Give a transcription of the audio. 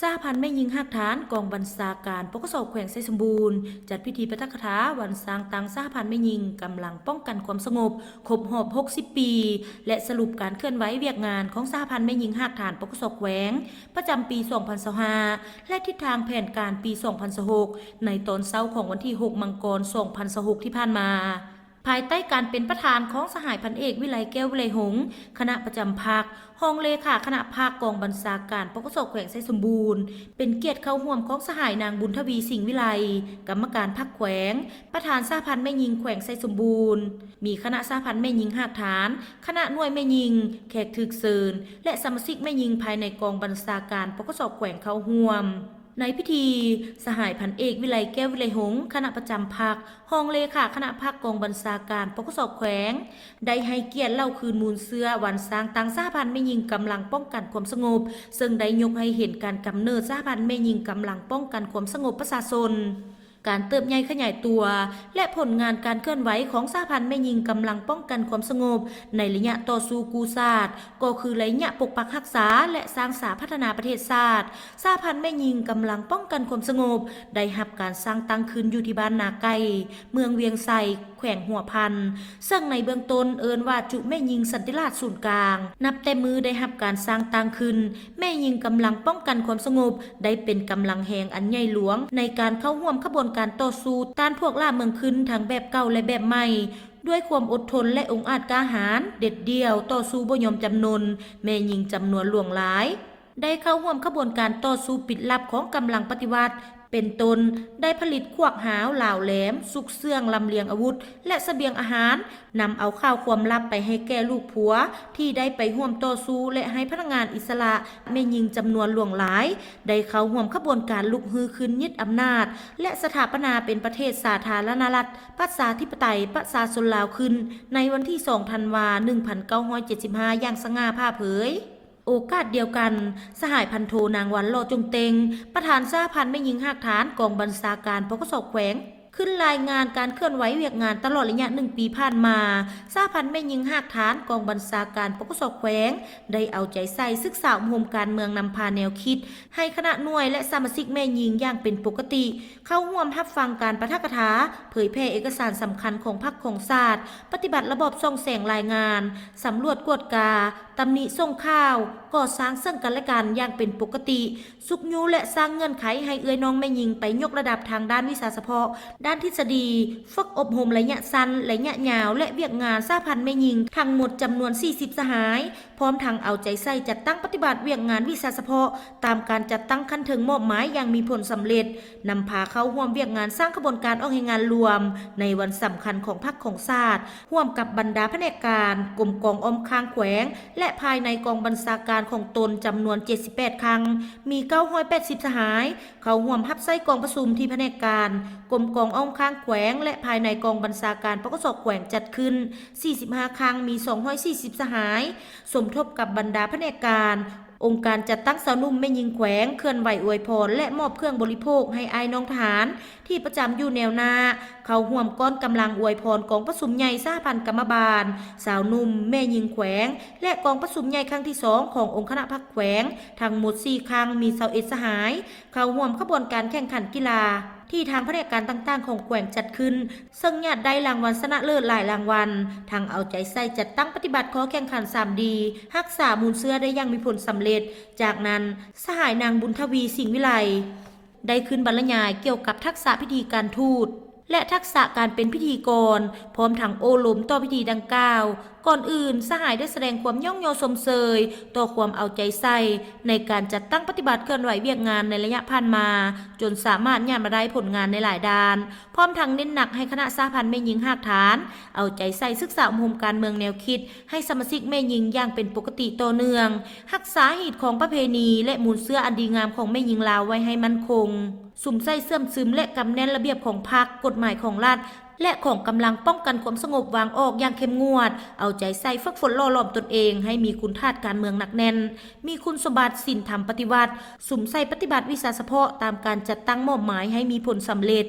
ສະຫະພັນແມ່ຍິງຮາກຖານ ກອງບັນຊາການ ປກສ ແຂວງໄຊສົມບູນ ຈັດພິທີປາຖະກະຖາວັນສ້າງຕັ້ງສະຫະພັນແມ່ຍິງກຳລັງປ້ອງກັນຄວາມສະຫງົບ ຄົບຮອບຫົກສິບປີ ແລະ ສະຫຼຸບການເຄື່ອນໄຫວວຽກງານຂອງສະຫະພັນແມ່ຍິງຮາກຖານ ປກສ ແຂວງ ປະຈຳປີສອງພັນຊາວຫ້າ ແລະ ທິດທາງແຜນການປີສອງພັນຊາວຫົກ ໃນຕອນເຊົ້າຂອງວັນທີຫົກ ມັງກອນ ສອງພັນຊາວຫົກ ທີ່ຜ່ານມາ. ພາຍໃຕ້ການເປັນປະທານຂອງສະຫາຍພັນເອກ ວິໄລ ແກ້ວວິໄລຫົງ ຄະນະປະຈຳພັກ, ຮອງເລຂາຄະນະພັກ ກອງບັນຊາການ ປກສ ແຂວງໄຊສົມບູນ, ເປັນກຽດເຂົ້າຮ່ວມຂອງສະຫາຍນາງ ບຸນທະວີ ສິງວິໄລ ກຳມະການພັກແຂວງ, ປະທານສະຫະພັນແມ່ຍິງແຂວງໄຊສົມບູນ, ມີຄະນະສະຫະພັນແມ່ຍິງຮາກຖານ, ຄະນະໜ່ວຍແມ່ຍິງ, ແຂກຖືກເຊີນ ແລະ ສະມາຊິກແມ່ຍິງພາຍໃນກອງບັນຊາການ ປກສ ແຂວງເຂົ້າຮ່ວມ. ໃນພິທີ, ສະຫາຍພັນເອກ ວິໄລ ແກ້ວວິໄລຫົງ ຄະນະປະຈຳພັກ, ຮອງເລຂາຄະນະພັກກອງບັນຊາການ ປກສ ແຂວງ ໄດ້ໃຫ້ກຽດເລົ່າຄືນມູນເຊື້ອວັນສ້າງຕັ້ງສະຫະພັນແມ່ຍິງກຳລັງປ້ອງກັນຄວາມສະຫງົບ, ເຊິ່ງໄດ້ຍົກໃຫ້ເຫັນການກຳເນີດສະຫະພັນແມ່ຍິງກຳລັງປ້ອງກັນຄວາມສະຫງົບປະຊາຊົນ, ການເຕີບໃຫຍ່ຂະຫຍາຍຕົວ ແລະ ຜົນງານການເຄື່ອນໄຫວຂອງສະຫະພັນແມ່ຍິງກຳລັງປ້ອງກັນຄວາມສະຫງົບ ໃນໄລຍະຕໍ່ສູ້ກູ້ຊາດ, ກໍຄືໄລຍະປົກປັກຮັກສາ ແລະ ສ້າງສາພັດທະນາປະເທດຊາດ. ສະຫະພັນແມ່ຍິງກຳລັງປ້ອງກັນຄວາມສະຫງົບ ໄດ້ຮັບການສ້າງຕັ້ງຂຶ້ນຢູ່ທີ່ບ້ານນາໄກ່, ເມືອງວຽງໄຊ, ແຂວງຫົວພັນ, ເຊິ່ງໃນເບື້ອງຕົ້ນເອີ້ນວ່າຈຸແມ່ຍິງສັນຕິລາດສູນກາງ. ນັບແຕ່ມື້ໄດ້ຮັບການສ້າງຕັ້ງຂຶ້ນ, ແມ່ຍິງກຳລັງປ້ອງກັນຄວາມສະຫງົບ ໄດ້ເປັນກຳລັງແຮງອັນໃຫຍ່ຫຼວງໃນການເຂົ້າຮ່ວມຂະບວນການຕໍ່ສູ້ຕ້ານພວກລ່າເມືອງຂຶ້ນ ທັງແບບເກົ່າ ແລະ ແບບໃໝ່. ດ້ວຍຄວາມອົດທົນ ແລະ ອົງອາດກ້າຫານ, ເດັດດ່ຽວ, ຕໍ່ສູ້ບໍ່ຍອມຈຳນົນ, ແມ່ຍິງຈຳນວນຫຼວງຫຼາຍ ໄດ້ເຂົ້າຮ່ວມຂະບວນການຕໍ່ສູ້ປິດລັບຂອງກຳລັງປະຕິວັດ, ເປັນຕົ້ນ ໄດ້ຜະລິດຂວາກຫາວ, ລາວແຫຼມ, ຊຸກເຊື່ອງ, ລຳລຽງອາວຸດ ແລະ ສະບຽງອາຫານ, ນຳເອົາຂ່າວຄວາມລັບໄປໃຫ້ແກ່ລູກຜົວທີ່ໄດ້ໄປຮ່ວມຕໍ່ສູ້ ແລະ ໃຫ້ພະນັກງານອິດສະຫຼະ, ແມ່ຍິງຈຳນວນຫຼວງຫຼາຍ ໄດ້ເຂົ້າຮ່ວມຂະບວນການລຸກຮືຂຶ້ນຍຶດອຳນາດ ແລະ ສະຖາປະນາເປັນປະເທດສາທາລະນະລັດ ປະຊາທິປະໄຕ ປະຊາຊົນລາວຂຶ້ນ ໃນວັນທີສອງ ທັນວາ ໜຶ່ງພັນເກົ້າຮ້ອຍເຈັດສິບຫ້າ ຢ່າງສະຫງ່າຜ່າເຜີຍ. ໂອກາດດຽວກັນ, ສະຫາຍພັນໂທ ນາງ ວັນ ຫຼໍ່ຈົງເຕັງ ປະທານສະຫະພັນແມ່ຍິງຮາກຖານ ກອງບັນຊາການ ປກສ ແຂວງ ຂຶ້ນລາຍງານການເຄື່ອນໄຫວວຽກງານຕະຫຼອດໄລຍະໜຶ່ງປີຜ່ານມາ, ສະຫະພັນແມ່ຍິງຮາກຖານ ກອງບັນຊາການ ປກສ ແຂວງ ໄດ້ເອົາໃຈໃສ່ສຶກສາອົບຮົມການເມືອງ, ນຳພາແນວຄິດໃຫ້ຄະນະໜ່ວຍ ແລະ ສະມາຊິກແມ່ຍິງຢ່າງເປັນປົກກະຕິ, ເຂົ້າຮ່ວມຮັບຟັງການປາຖະກະຖາ, ເຜີຍແຜ່ເອກະສານສຳຄັນຂອງພັກຂອງຊາດ, ປະຕິບັດລະບອບສ່ອງແສງລາຍງານ, ສຳຫຼວດກວດກາ, ຕຳໜິສົ່ງຂ່າວ, ກໍ່ສ້າງເຊິ່ງກັນແລະກັນຢ່າງເປັນປົກກະຕິ, ຊຸກຍູ້ ແລະ ສ້າງເງື່ອນໄຂໃຫ້ເອື້ອຍນ້ອງແມ່ຍິງໄປຍົກລະດັບທາງດ້ານວິຊາສະເພາະ, ດ້ານທິດສະດີ, ຝຶກອົບຮົມໄລຍະສັ້ນ, ໄລຍະຍາວ ແລະ ວຽກງານສະຫະພັນແມ່ຍິງທັງໝົດຈຳນວນສີ່ສິບສະຫາຍ, ພ້ອມທັງເອົາໃຈໃສ່ຈັດຕັ້ງປະຕິບັດວຽກງານວິຊາສະເພາະ ຕາມການຈັດຕັ້ງຂັ້ນເທິງມອບໝາຍຢ່າງມີຜົນສຳເລັດ, ນຳພາເຂົ້າຮ່ວມວຽກງານສ້າງຂະບວນການອອກແຮງງານລວມໃນວັນສຳຄັນຂອງພັກຂອງຊາດ, ຮ່ວມກັບບັນດາພະແນກການ, ກົມກອງອ້ອມຂ້າງແຂວງ ແລະ ພາຍໃນກອງບັນຊາການຂອງຕົນຈຳນວນເຈັດສິບແປດຄັ້ງ, ມີເກົ້າຮ້ອຍແປດສິບສະຫາຍ ເຂົ້າຮ່ວມຮັບໃຊ້ກອງປະຊຸມທີ່ພະແນກການ, ກົມກອງອ້ອມຂ້າງແຂວງ ແລະ ພາຍໃນກອງບັນຊາການ ປກສ ແຂວງ ຈັດຂຶ້ນສີ່ສິບຫ້າຄັ້ງ, ມີສອງຮ້ອຍສີ່ສິບສະຫາຍ, ສົມທົບກັບບັນດາພະແນກການ, ອົງການຈັດຕັ້ງຊາວໜຸ່ມແມ່ຍິງແຂວງ ເຄື່ອນໄຫວອວຍພອນ ແລະ ມອບເຄື່ອງບໍລິໂພກໃຫ້ອ້າຍນ້ອງທະຫານທີ່ປະຈຳຢູ່ແນວໜ້າ, ເຂົ້າຮ່ວມກ້ອນກຳລັງອວຍພອນກອງປະຊຸມໃຫຍ່ສະຫະພັນກຳມະບານຊາວໜຸ່ມແມ່ຍິງແຂວງ ແລະ ກອງປະຊຸມໃຫຍ່ຄັ້ງທີສອງຂອງອົງຄະນະພັກແຂວງ ທັງໝົດສີ່ຄັ້ງ, ມີຊາວເອັດສະຫາຍ ເຂົ້າຮ່ວມຂະບວນການແຂ່ງຂັນກິລາ ທີ່ທາງພະແນກການຕ່າງໆຂອງແຂວງຈັດຂຶ້ນ, ເຊິ່ງຍາດໄດ້ລາງວັນຊະນະເລີດຫຼາຍລາງວັນ, ທັງເອົາໃຈໃສ່ຈັດຕັ້ງປະຕິບັດຂໍ້ແຂ່ງຂັນສາມດີ, ຮັກສາມູນເຊື້ອໄດ້ຢ່າງມີຜົນສຳເລັດ. ຈາກນັ້ນ, ສະຫາຍນາງ ບຸນທະວີ ສິງວິໄລ ໄດ້ຂຶ້ນບັນລະຍາຍກ່ຽວກັບທັກສະພິທີການທູດ ແລະ ທັກສະການເປັນພິທີກອນ, ພ້ອມທັງໂອ້ລົມຕໍ່ພິທີດັ່ງກ່າວ. ກ່ອນອື່ນ, ສະຫາຍໄດ້ສະແດງຄວາມຍ້ອງຍໍຊົມເຊີຍຕໍ່ຄວາມເອົາໃຈໃສ່ໃນການຈັດຕັ້ງປະຕິບັດເຄື່ອນໄຫວວຽກງານໃນໄລຍະຜ່ານມາ, ຈົນສາມາດຍາດມາໄດ້ຜົນງານໃນຫຼາຍດ້ານ, ພ້ອມທັງເນັ້ນໜັກໃຫ້ຄະນະສະຫະພັນແມ່ຍິງຮາກຖານ ເອົາໃຈໃສ່ສຶກສາອົບຮົມການເມືອງແນວຄິດ ໃຫ້ສະມາຊິກແມ່ຍິງຢ່າງເປັນປົກກະຕິຕໍ່ເນື່ອງ, ຮັກສາຮີດຄອງປະເພນີ ແລະ ມູນເຊື້ອອັນດີງາມຂອງແມ່ຍິງລາວໄວ້ໃຫ້ໝັ້ນຄົງ, ສຸມໃສ່ເຊື່ອມຊຶມ ແລະ ກຳແໜ້ນລະບຽບຂອງພັກ, ກົດໝາຍຂອງລັດ ແລະ ຂອງກຳລັງປ້ອງກັນຄວາມສະຫງົບວາງອອກຢ່າງເຂັ້ມງວດ, ເອົາໃຈໃສ່ຝຶກຝົນຫຼໍ່ຫຼອມຕົນເອງໃຫ້ມີຄຸນທາດການເມືອງໜັກແໜ້ນ, ມີຄຸນສົມບັດສິນທຳປະຕິວັດ, ສຸມໃສ່ປະຕິບັດວິຊາສະເພາະຕາມການຈັດຕັ້ງມອບໝາຍໃຫ້ມີຜົນສຳເລັດ.